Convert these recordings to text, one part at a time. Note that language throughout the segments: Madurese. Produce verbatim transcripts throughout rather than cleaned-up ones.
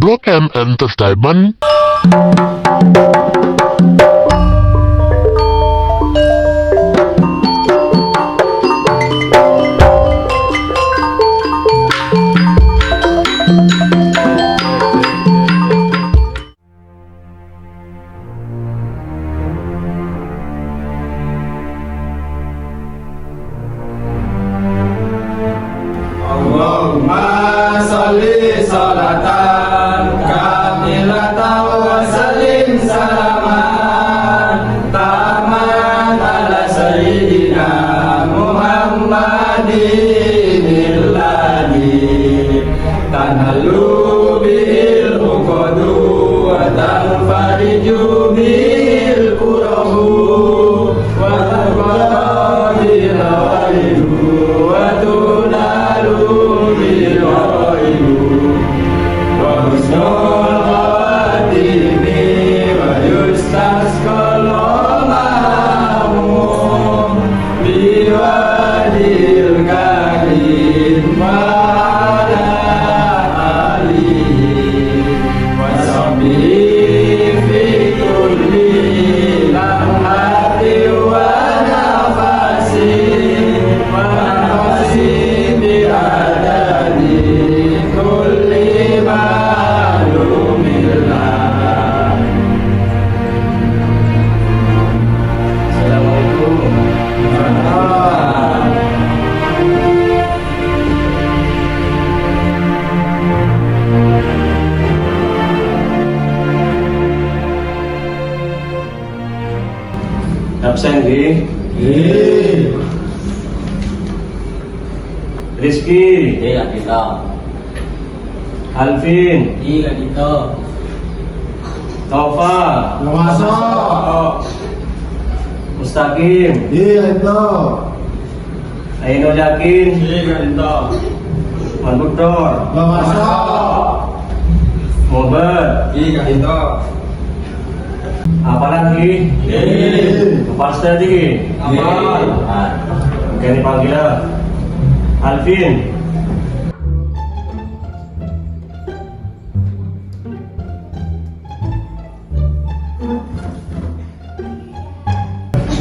Rock M Entertainment. اللهم صل صلاة كاملة وسلم سلاما تاما على سيدنا محمد الذي تنحل به العقد وتنفرج به الكرب وتقضى به الحوائج وتنال به الرغائب وحسن الخواتم ويستسقى الغمام بوجه الكريم وعلى آله وصحبه في كل لمحة ونفس، ونفس بعدد كل معلوم لك. Assalamualaikum. Absen, nggih. Nggih. Rizky. Nggih, Kak Dito. Alvin. Nggih, Kak Dito. Tofa. Lawasa. Mustaqim. Nggih, Kak Dito. Ainul Yakin. Nggih, Kak Dito. Manduktor. Lawasa. Mobat. Nggih, Kak Dito. Apalan, Ki? Nggih. Pasti, Ki? Apal. Nggih. Nah, ganti panggilan. Alvin.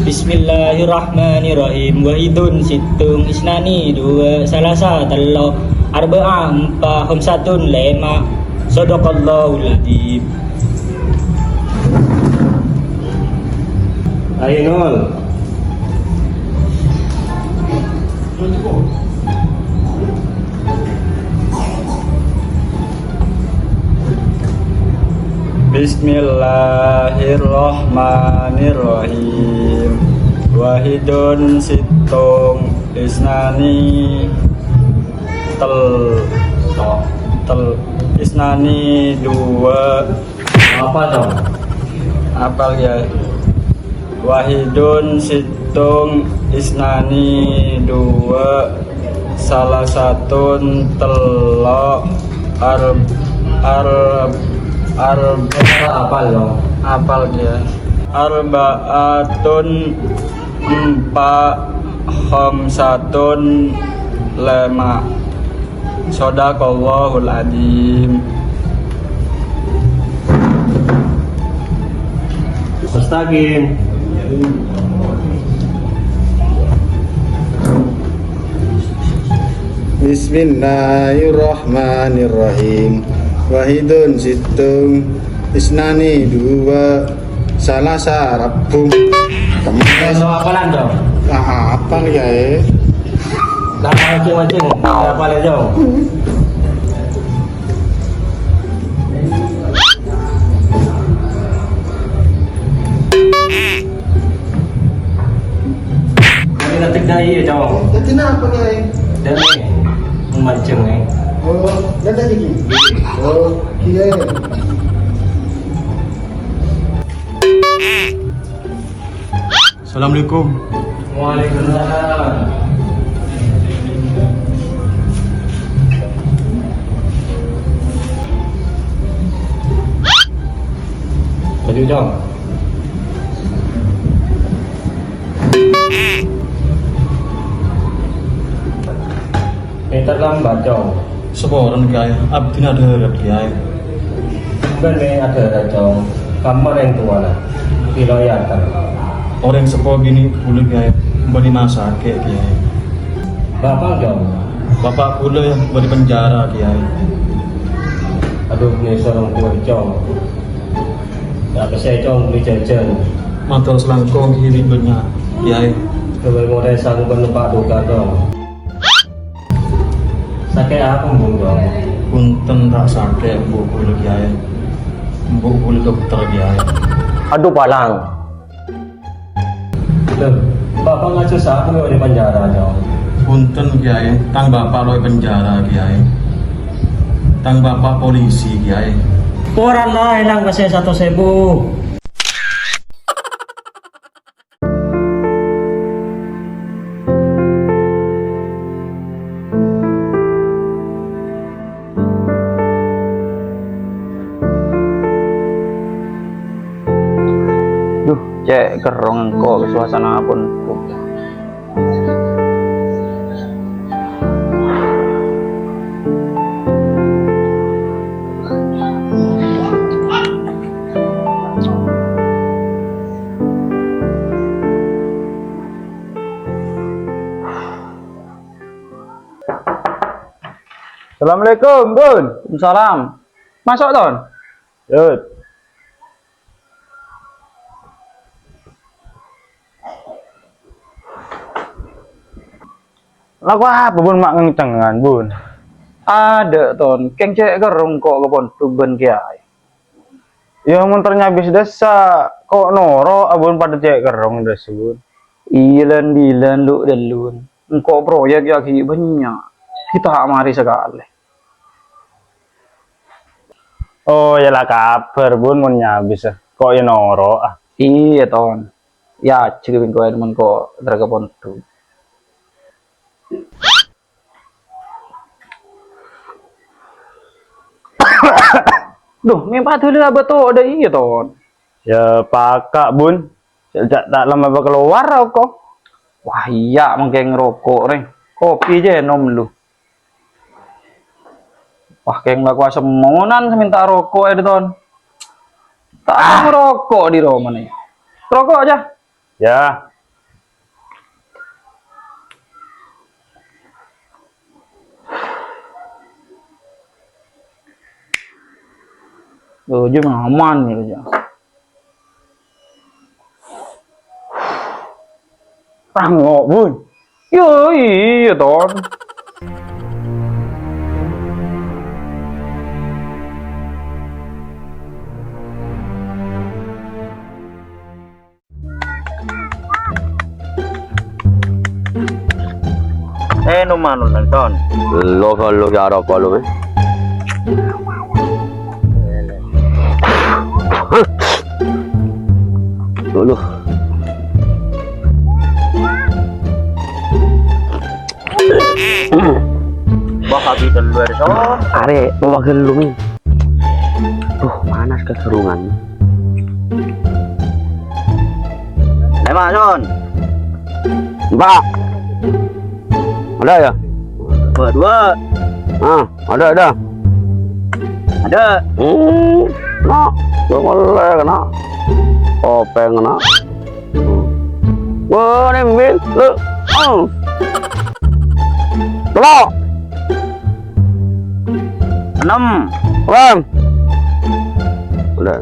Bismillahirrahmanirrahim. Wahidun sittun isnani dua, salasa tello', arba'a empa', khamsatun lema'. Shadaqallahul adzim. Ainul. Bismillahirrahmanirrahim. Wahidun sittun isnani tel-, tel-, isnani dua. Apa dong? Apal ya. Wahidun sittun isnani dua, salasatun tello', ar-, ar-, ar-, Apa, apal dong? Apal ya. Arba'atun empa', khamsatun lema'. Shadaqallahul adzim. Mustaqim. Bismillahirrahmanirrahim. Wahidun sittun, isnani dua, salasa rabbum. Temen. Apalan dong? Ah, apa nih, ya, eh? Lah, mancing-mancing. Apa lagi, Jong? Ini nanti dari ya, Jong. Nanti apa, Kiai? Dari mancing, nih. Oh, nanti lagi. Oh, iya. Assalamualaikum. Waalaikumsalam. Tadi udah. Ini terlambat, Cong. Saporana, Kiai. Abdhina dhârât, Kiai. Bân mè' adhârâ, Cong. Kamma rèng towana? Pilo èyater? Orèng seppo binè' kaulâ, Kèyaè, bâdhi masakè', Kèyaè. Bapa, Cong? Bapa kaulâ bâdhi penjara, Kèyaè. Adhu, nyèsor orèng towa, Cong. Ya, pèssè, Cong, bâli jhâjhân. Mator salangkong ghi' bânnya', Kèyaè. Ghâbây morè sangbân numpa' duka, Cong. Sakè' apa, Embu', Cong? Bhunten, ta' sakè', Embu' kaulâ, Kèyaè. Embu' kaulâ dokter, Kèyaè. Adhu, palang. Lho, Bapa ngajhâr sapa è penjara, Cong? Bhunten, Kèyaè. Tang bapa' lo' è penjara, Kèyaè. Tang bapa' polisi, Kèyaè. Koran la èlang pèssè satos èbu. Duh, cè' kerrong engko' suasana pon. Assalamualaikum, Bun. Waalaikumsalam. Maso', Ton. Yut. Lako apa, Bun, ma' ngencengan, Bun? Adâ', Ton. Kèng cè' kerrong engko' ka pondhuk bân Kèyaè. Iyâ, mon ter nyabis dâssa, ko' noro', Bun, padâ cè' kerrong dâssa, Bun. Iyâ, lan-dilan, lu-, dâlun. Engko' proyek yâ ghi' bânnya'. Ghi' ta' marè sakalè. Oh, yâ la kabhâr, Bun, mon nyabis, ko' yâ noro', ah. Iyâ, Ton. Yâ, jâgâ bengko mon ko' ter ka pondhuk. Duh, mè' padâ la bâto dâ' iyâ, Ton. Yâ, paka', Bun. Sè ja-, ta' lama bâ' kalowar roko'. Wah, iyâ, mangkèng roko', rè. Kopi jâ ènom lu. Wah, kèng lako asemmonan sè mènta roko' è dâ' Ton. Ta' Ah. Roko' dâ' roma nè. Roko' jâ. Yâ. Oh, jâ aman gitu, jâ. Tango, Bun. Yo, iyâ, Ton. Eh, no mano, Ton. Lo, lo, ya, roko' lo, eh. Aduh. Wah, habis telur, Ton. Arè, wah, gellu, Mi. Duh, panas kegerungan. Lèma', Ton. Empa'. Ada ya? Dua, dua. Ah, ada, ada. Ada. Hmm, na, boleh kena. Kopèng kena. Wah, ini Min. Lu. Oh. Telok. Enam. Wan. Udah.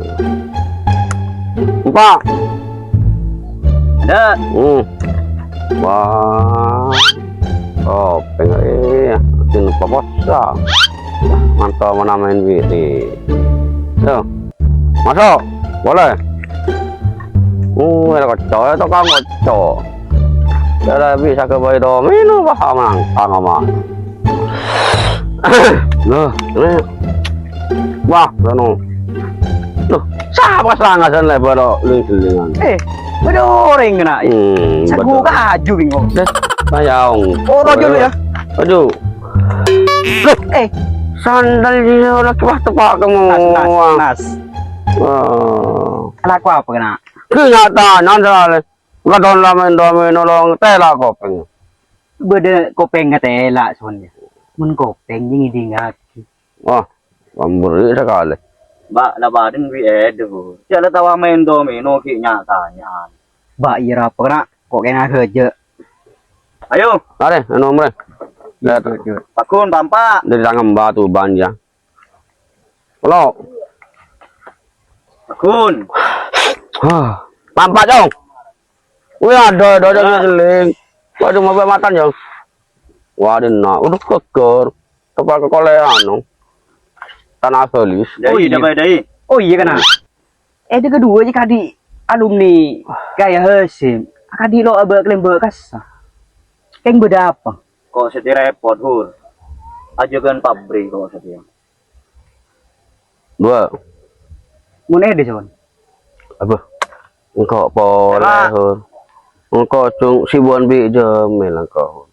Empa'. Ada. Hmm. Wah. Kopèng, eh, sing paposa. Mantap, mana main wiri. Yo. Masuk. Boleh. Oh, ada kocok, ya, tukang kocok. Ada bisa ke bayi domino, wah, menang, tangga mah. Loh, ini. Wah, sono. Loh, sapa sangasan lè bâdâ ling-selingan? Eh, bâdâ orèng kena. Hmm, sagu bâdâ. Kaju, Bing, kok. Deh, sayang. Oh, rojo lu, ya. Aduh. Loh, eh, sandal dia lagi wah tepak kamu. Nas, nas, nas. Oh. Laku apa kena? Kenyataan, sandal. Kadon la main domino lo ngetela kopèng. Bâdâ kopèng ngetela, soalnya. Mon kopèng, ngèdingngaghi. Wah, pamberi sakalè. Ba', la padâna bi' èdhu. Cè' la tao maèn domino ghi' nya-tanya'an. Ba', iyâ rapa, Kana'? Ko' kèng aghâjâ'. Ayo. Arè, anu, mrè. Iyâ, iyâ, iyâ. Paghun, pampa'. Dâri tang emba tuban, yâ. Lo. Paghun. Hah, pampa', Cong. Wih, ada, ada, ada, ada, seling. Waduh, mabâ' matan, Cong. Waduh, nah, udah keker. Tepa' ka kolè anu. Tanah Bali. Dai, oh, iyâ. Dai, dai. Oh, iyâ, Kana'. È, dâ' kaduwâ jâ' kadhi alumni Kaya Hasyim. Kadhi lo' abâ' kalèmbâ' kassa. Kèng bâdâ apa? Ko' sè èrèpot, Hur. Ajâgân pabrik ko' satèya. Dua. Mon è dhi, Son? Apa? Engko' polè, Era. Hur. Engko' cung sibuan bi' Jamil engko',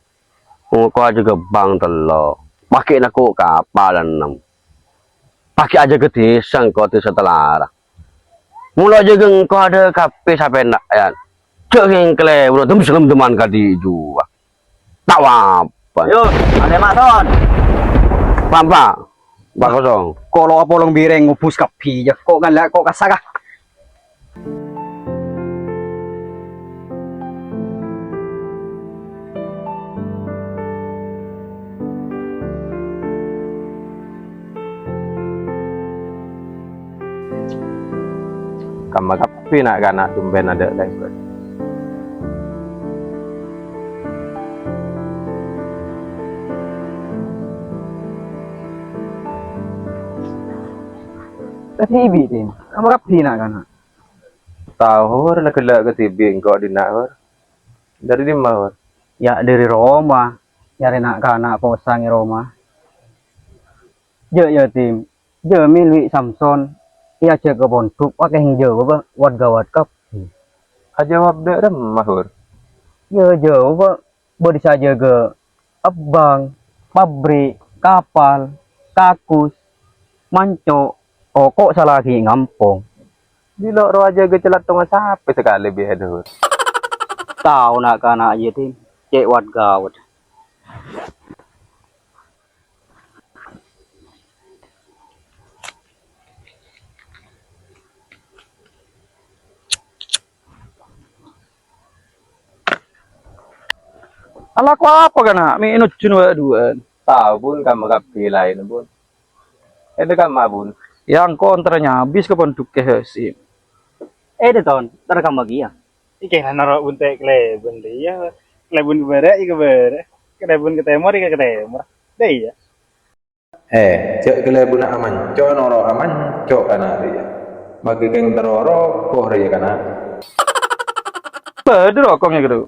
Hur. Engko' ajâgâ bang tello'. Paghi' nako' kapal ennem. Paghi' ajâgâ dhisa engko' dhisa Telara. Mula ajâgâ engko' adâ' kabbhi sapèna, yâ. Jhâ' ngèngklè, mula dem-, dem-, deman kadhi' juwa. Ta' apa. Yo, ada maton. Pampa'. Empat kosong. Kolo apolong bireng ngobus kabbhi, yâ. Ko' ngala', ko' kassa' ka. Kamma kabbhi na'-kana' dumben adâ' lèbât. Kadhibi', Din. Kamma kabbhi na'-kana'. Tao, Hur, la ghellâ' kadhibi' engko' dinna', Hur. Dâri dimma, Hur? Yâ, dâri roma. Nyarè na'-kana' posang è roma. Jhâ' Yatim, Jamil bi' Samson èajhâk ka pondhuk, pakèng jâwâb, wat-gawat kabbhi. Ajâwâb dâ' remma, Hur? Yâ, jâwâb, bâdâ sè ajâgâ ebbang, pabrik, kapal, kakus, manco', oko' sala ghi' ngampong. Dilo' rowa ajâgâ calatongnga sapè sakalè bi' è dâhur. Tao na'-kana' Yatim, cè' wat-gawat. Alako apa, kana'? Mè' nojjhun wa' duwâ'ân. Tao, Bun, kamma kabbhi laèn, Bun. Èdhâ kamma, Bun? Yâ, engko' entara nyabis ka pondhuk Kè Hasyim. Èdhâ, Ton, entara kamma kèya. Èkèra noro' bunte' kalèbun, dâ' iyâ. Kalèbun ka bârâ', yâ ka bârâ'. Kalèbun ka tèmor, yâ ka tèmor. Dâ' iyâ. Eh, jhâ' kalèbunna amanco' noro' amanco' kana' rèya. Maghi kèng terro roko' rèya kana'. Bâdâ roko' nèka, Du?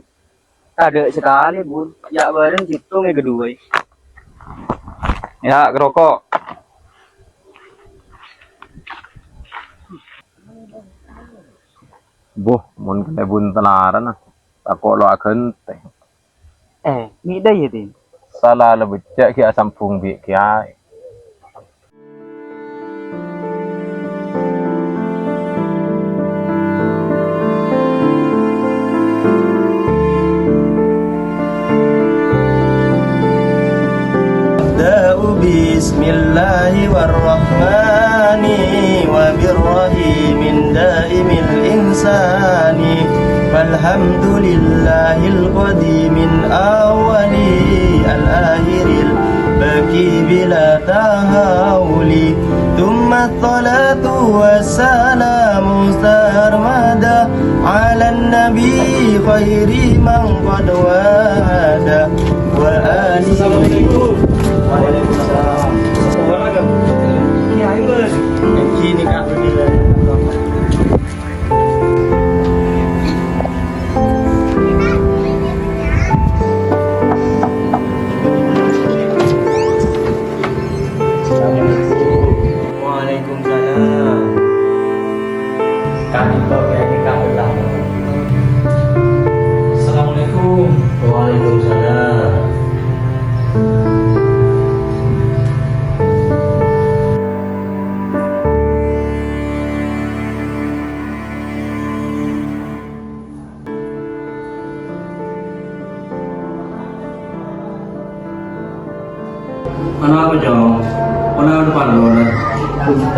Tadâ' sakalè, Bun. Yâ' bâreng sèttong è kaduwâ. Yâ', roko'. Boh, mon kalèbun telarana, tako' lo' aghântè. Eh, mè' dâ' iyâ, Din? Sala la beccè' ghi' asambhung bi' kèyaè. أبدأ بسم الله والرحمن وبالرحيم دائم الإنسان. فالحمد لله القديم الأول الآخر الباقي بلا تحول. ثم الصلاة والسلام سرمدا على النبي خير من قد وعد وآله. Assalamualaikum. Waalaikumsalam. Kiai, Bos. Ngaji nih, Kak. Assalamualaikum. Waalaikumsalam. Kami bawa ini kamu tamu. Assalamualaikum. Waalaikumsalam.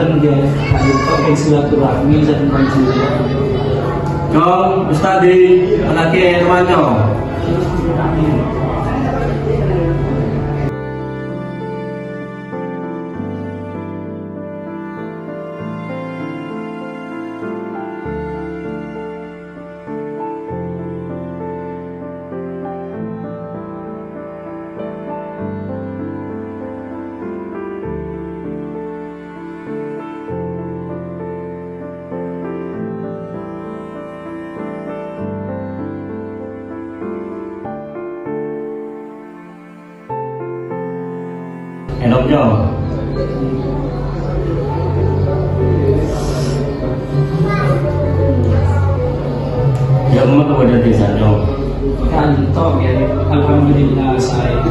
Kangge silaturahmi sareng panjenengan. Cong, Ustadi, anake romanyo. Enoknyo. Ya, emma ka bâdâ dhisana. Kantong, ya. Alhamdulillah, saya.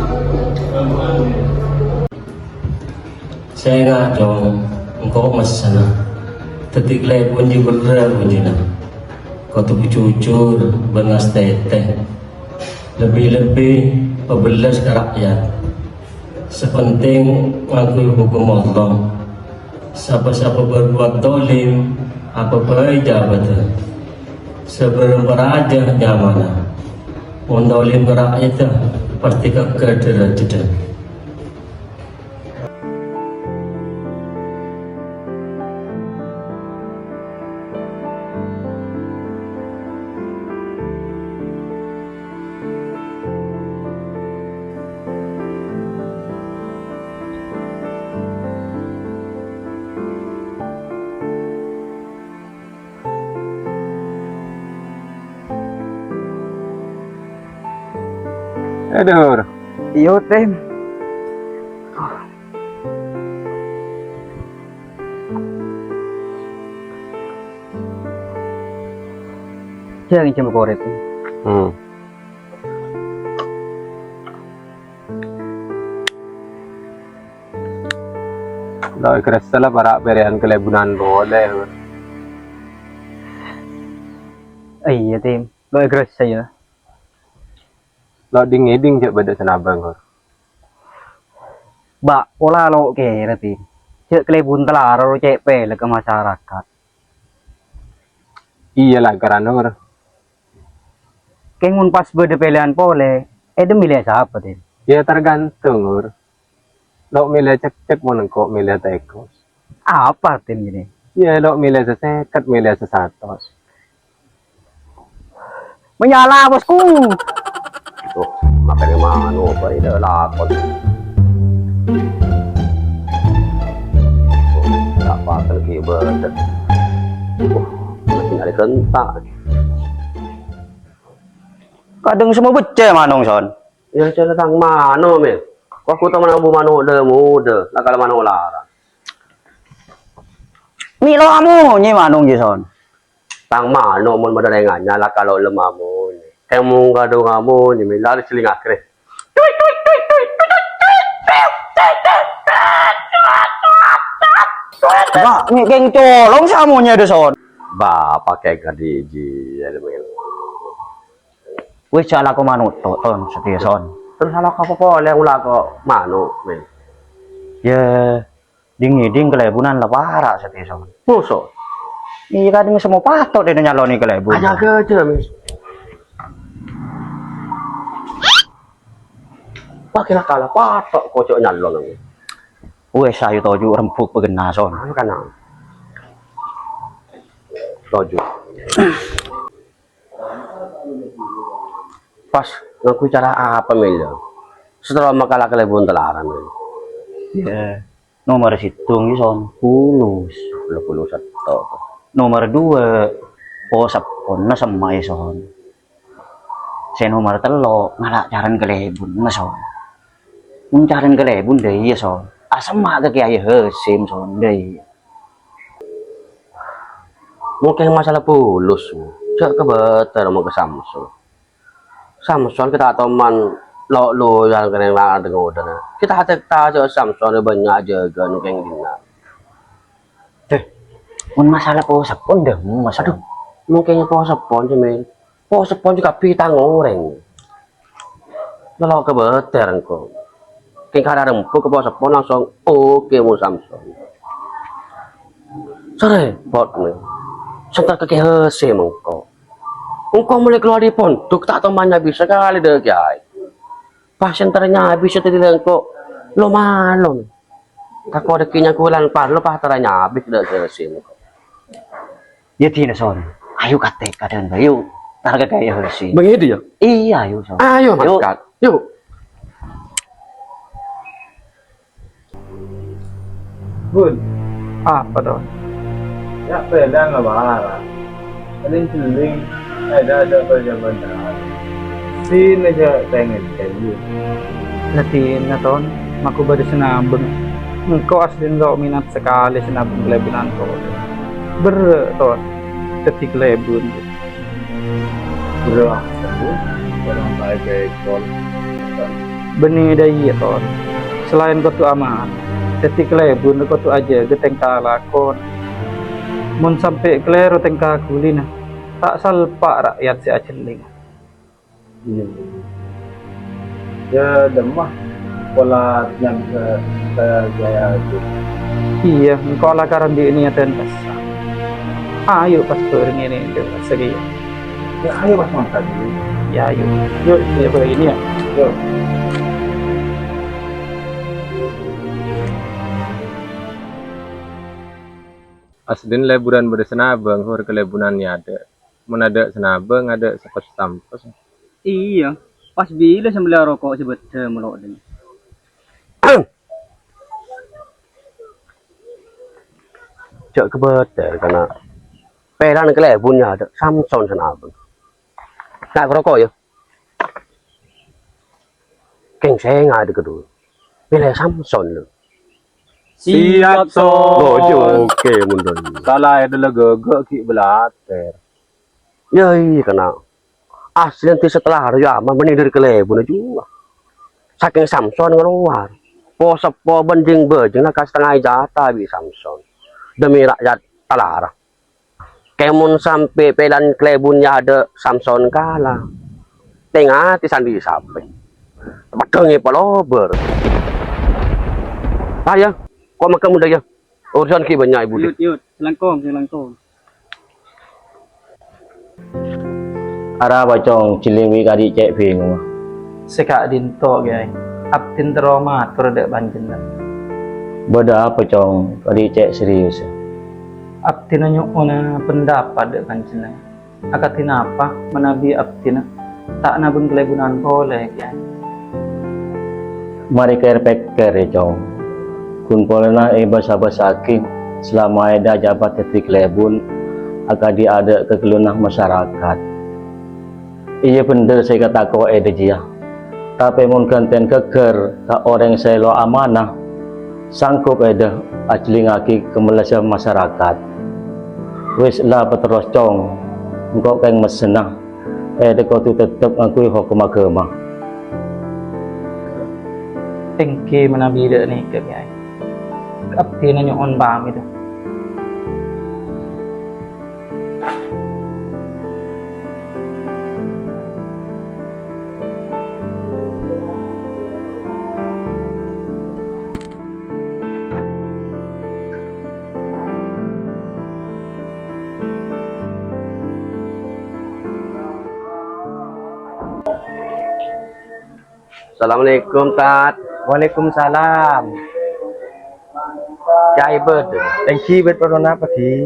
Sènga', Cong, engko' messena. Dhâddhi kalèbun jhughârrâ bhunjina. Kodhu jujur bân ngastètè. Lebbi-lebbi pabellâs ka ra'yat. Sè pentèng ngangghuy hokom Allah. Sapa-sapa berbuat dolim, apa bhâi jabâdhân. Sabârâmpa rajâ nyamana. Mon dolim ka ra'yadda, pastè kèkkèr dârâjhâddhâ. Aduh. Iyo, Tem. Jang jam korep. Hmm. Lo' ègressa la para' pèrèyan kalèbunan polè. Iyâ, Tim. Lo' ègressa, yâ. Lo' dhing-ngèdhing jhâ' bâdâ sè nabâng, Hor. Bâ', pola lo' kèra, Tim. Jhâ' kalèbun tèla ro cè' pèlè ka masarakat. Iyâ la, karana, Hor. Kèng mon pas bâdâ pèlèyan polè, èdhâ milih sapa, Tim? Yâ, tergantung, Hor. Lo' milih cekcek mon engko' milih tèkos. Apa, Tim, ini? Yâ, lo' milih sè sèket, milih sè satos. Menyala, Bosku. Tuh, makan yang mana, apa ini lakon? Apa lagi ibadah? Wah, masih ada kentak. Kadhâng semua becce manong, Son. Ya, cara tang mano, Mil? Kok aku temen ambu mano de muda, lakal mano lara. Milo amu, nyi manong, nyi, Son. Tang mano, mon modern nganya, lakal lem amu, nyi. Kayak mung kadung amu, nyi, Mil, lari seling akhirnya. Ba, nyi, keng colong samunya de, Son. Ba, pakai kadiji, ya, Mil. Wis, jhâ' lako manok tok, Ton, satèya, Son. Terus alako apa polè, ngolako manok, Mil? Yâ, dhing-ngèdhing kalèbunan la para' satèya, Son. Mosok? Iyâ, kadhâng semmo pato' dhina nyalonè kalèbun. Ajaga aja, Mil. Wah, kira kala pato' kocok nyalon, Mil. Wis, ayo toju' rembug paghenna, Son. Ayo, kana. Toju'. Pas, ngangguy cara apa, Mil, ya? Setelah makala kalèbun tèla ra, Mil. Yâ, nomer sèttong, yâ, Son, bulus. Bulus, bulus sèttong. Nomer dua, posepponna semma', yâ, Son. Sè nomer tello', ngala' carana kalèbunna, Son. Mon carana kalèbun, dâ' iyâ, Son. Asemma' ka Kèyaè Hasyim, Son, dâ' iyâ. Mungkin masalah bulus, jhâ' kabâtèr mon ka Samsul. Samsul kita toman lo'-loyan kènèng la dengngona. Kita hati taja Samsul bânnya' jâgâ nu kèng dinna'. Deh, mon masalah poseppon dâ', Mas. Aduh, mungkin poseppon, Cemil. Poseppon juga bitang orèng. Lolo kabâtèr engko'. Kèng kara rembug ka poseppon langsung oke mo Samsul. Sarèpot, mè. Sè entar ka Kè Hasyim engko'. Engko' molaè kalowar dâri pondhuk ta' toman nyabis sakalè dâ' Kèyaè. Pas sè entar nyabis sè tadi engko' lo-malo, mè. Tako' dâgghi' nyangkolan parlo pas tara nyabis dâ' Kè Hasyim engko'. Yâ, dina sore. Ayo, kate, kadhâng, ayo. Entar ka Kè Hasyim. Bengidâ, yâ? Iyâ, ayo, sore. Ayo, ayo, mangkat. Yuk. Bun. Apa, Ton? Yâ, pèlan la bara. Paling celing, ada-ada kerja benar. Sini aja pengen kayu. Nanti, Ton, mako bâdâ sè nabâng. Engko' aslina lo' minat sakalè sè nabâng kalèbunan, Ton. Berrâ', Ton. Dâddhi kalèbun. Bro, aku orang baik-baik, Ton. Bânnè dâ' iyâ, Ton. Salaèn kodhu aman, dâddhi kalèbun kodhu ajâgâ tèngka lakona. Mon sampè' kalèro tèngka ghulina, ta' salpa' ra'yat sè ajhelling. Iyâ. Yâ, dâmma pola nyambi ka, ka jaya itu. Iyâ, engko' la karandhi' niyadhân kassa. Ayo, pas bâreng ini, Dewa, sakejjhâ'. Yâ, ayo, pas mangkat dulu. Yâ, ayo. Yuk, yuk, yuk, ini, yâ. Yuk. Aslina lèburan bâdâ sè nabâng, hur kalèbunan nèyadhâ. Mon adâ' sè nabâng, adâ' sè pos-tampos. Iyâ, pas bilâ sè mellèya roko' sè bâdâ molo' dhin. Jhâ' kabâtèr, kana'. Pèlan kalèbun nèyadhâ, Samson sè nabâng. Na' roko', yâ. Kèng sènga' dâ' kadhuwâ. Mèlè Samson, lho. Siap, Son. Oh, iyâ, oke, mon dâ' iyâ. Sala è dâlâ ghâghâ ghi' bâlâtèr. Yâ, iyâ, kana'. Aslina tè setelah royo ama mènèng dâri kalèbun ajuwa. Sakèng Samson kalowar. Po-seppo bân jeng-bâjeng la ka satengnga èjata bi' Samson. Demi rakyat talara. Kèng mon sampè' pèlan kalèbun nèyadhâ Samson kala. Tè-ngatè sandhi sapè. Peddhâng èpalobâr. Ayo, ko' mangkat mon dâ' iyâ. Urusan ghi' bânnya' è budi. Yut, yut, sè langkong, sè langkong. Arapa, Cong, jhelling bi' kadhi' cè' bingunga? Sè ka'dinto, Kèyaè. Abdhina terro mator dâ' panjhennengngan. Bâdâ apa, Cong? Kadhi' cè' serius. Abdhina nyo'ona pendapat dâ' panjhennengngan. Akadhi napa manabi abdhina ta' nabâng kalèbunan polè, Kèyaè? Marè kèr-pèkkèr, yâ, Cong. Ghun polana èbâs-abâssaghi salama Eda ajhâbhât dâddhi kalèbun akadhi adâ' kaghâlluna masarakat. Iyâ bhendher sè èkatako'è dâ' jiyâ. Tapè mon ghântèyan ghâggâr ka orèng sè lo' amanah, sangghup Eda ajhellingngaghi kamellassa masarakat. Wis la paterros, Cong, engko' kèng messenna. Eda kodhu teptep ngangghuy hokom aghâma. Èngghi manabi dâ' nèka, Kèyaè. Abdhina nyo'on pamit. Assalamualaikum, Tad. Waalaikumsalam. Kèyaè bâdâ? Èngghi, bâdâ parlo napa, Ghi?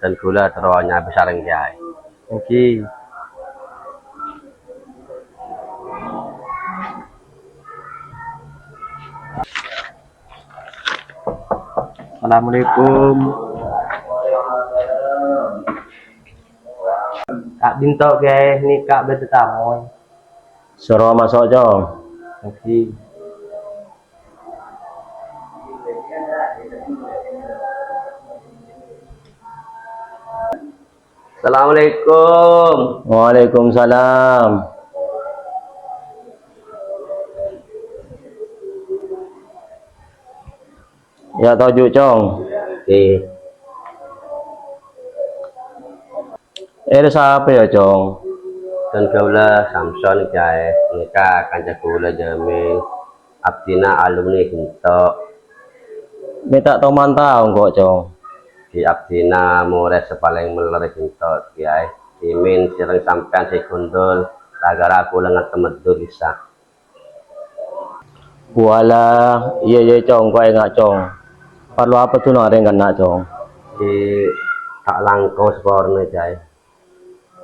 Dân kaulâ terro nyabis sareng Kèyaè. Èngghi. Assalamualaikum. Ka'dinto, Kèyaè, nèka bâdâ tamoy. Soro maso', Cong. Èngghi. Assalamualaikum. Waalaikumsalam. Yâ, toju', Cong. Oke. Eda sapa yâ, Cong? Dân kaulâ Samson, Kèyaè. Nèka kanca kaulâ Jamil. Abdhina alumni ghânto. Mè' ta' toman tao engko', Cong. Dhi abdhina morèd sè palèng mellèr è Gento, Kèyaè. Dhimèn sareng sampèyan sè ègondhul, ra-ghârâ kaulâ ngatemmeddhu, Lisa. Wala, iyâ, iyâ, Cong, engko' enga', Cong. Parlo apa dunna' rèng kanna', Cong? Dhi ta' langkong saporana, Ca'è.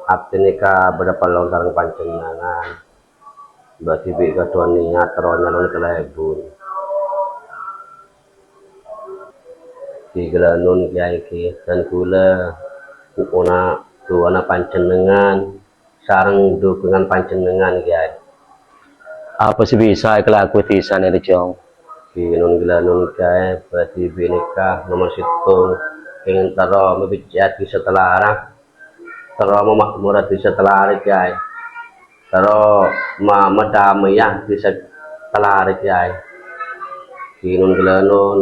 Abdhina nèka bâdâ parlo sareng panjhennengngan. Bâdhi bi' kadhuwân niyat terro nyalon kalèbun. Dhi ghâlânon, Kèyaè, ghi, dân kaulâ nyo'ona du'ana panjhennengngan sareng dhukungan panjhennengngan, Kèyaè. Apa sè bisa èkalakoè dhisana, Cong? Dhi non-ghâlânon, Kèyaè, bâdhi bi' nèka nomer sèttong kèngèng terro mabhecce'aghi Disa Telarak. Terro mamakmura Disa Telarak, Kèyaè. Terro ma-, madamèya Disa Telarak, Kèyaè. Dhi non-ghâlânon,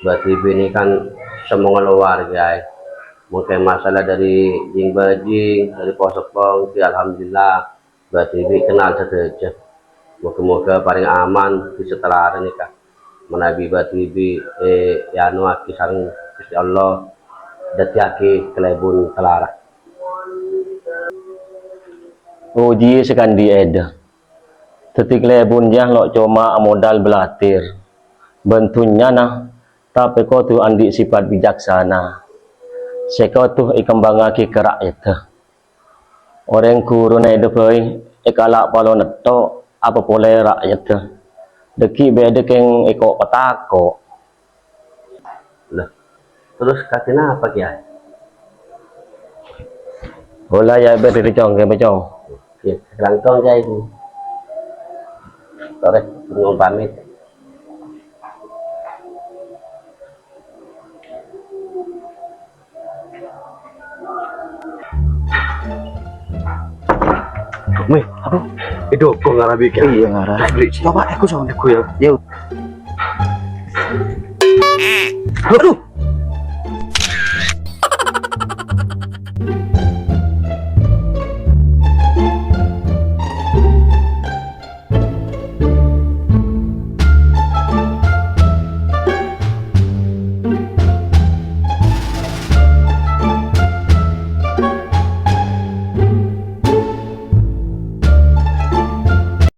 bâdhi bi' nèka kan samonga lowar, Kèyaè. Mungkin masalah dâri jing-bâjing, dâri po-seppong, dhi alhamdulillah, bâdhi bi' kennal sadhâjâ. Moghâ-moghâ parèng aman Disa Telarak nèka. Manabi bâdhi bi', eh, èanoaghi sareng Ghustè Allah, dhâddhiyâghi kalèbun Telarak. Pojhi sakandi' èdâ. Dhâddhi kalèbun jâ lo' coma amodal bâlâtèr bân dhunnyana, tapè kodhu andi' sèpat bicaksana sè kodhu èkembhângaghi ka ra'yadda. Orèng ghuruna èdâ bhâi èkala' palo netto', apa polè ra'yadda. Dhâggi' bâdâ kèng èko'-patako'. Lah, terros kadhi napa, Kèyaè? Ola, yâ, bâdâ dicong, kèmè, Cong. Yâ, langkong, Kèyaè. Torè, nyuwun pamit. Weh, aduh. Itu kok ngarabi, Kèyaè? Iyâ, ngara. Coba, aku sama aku ya. Yuk. Aduh.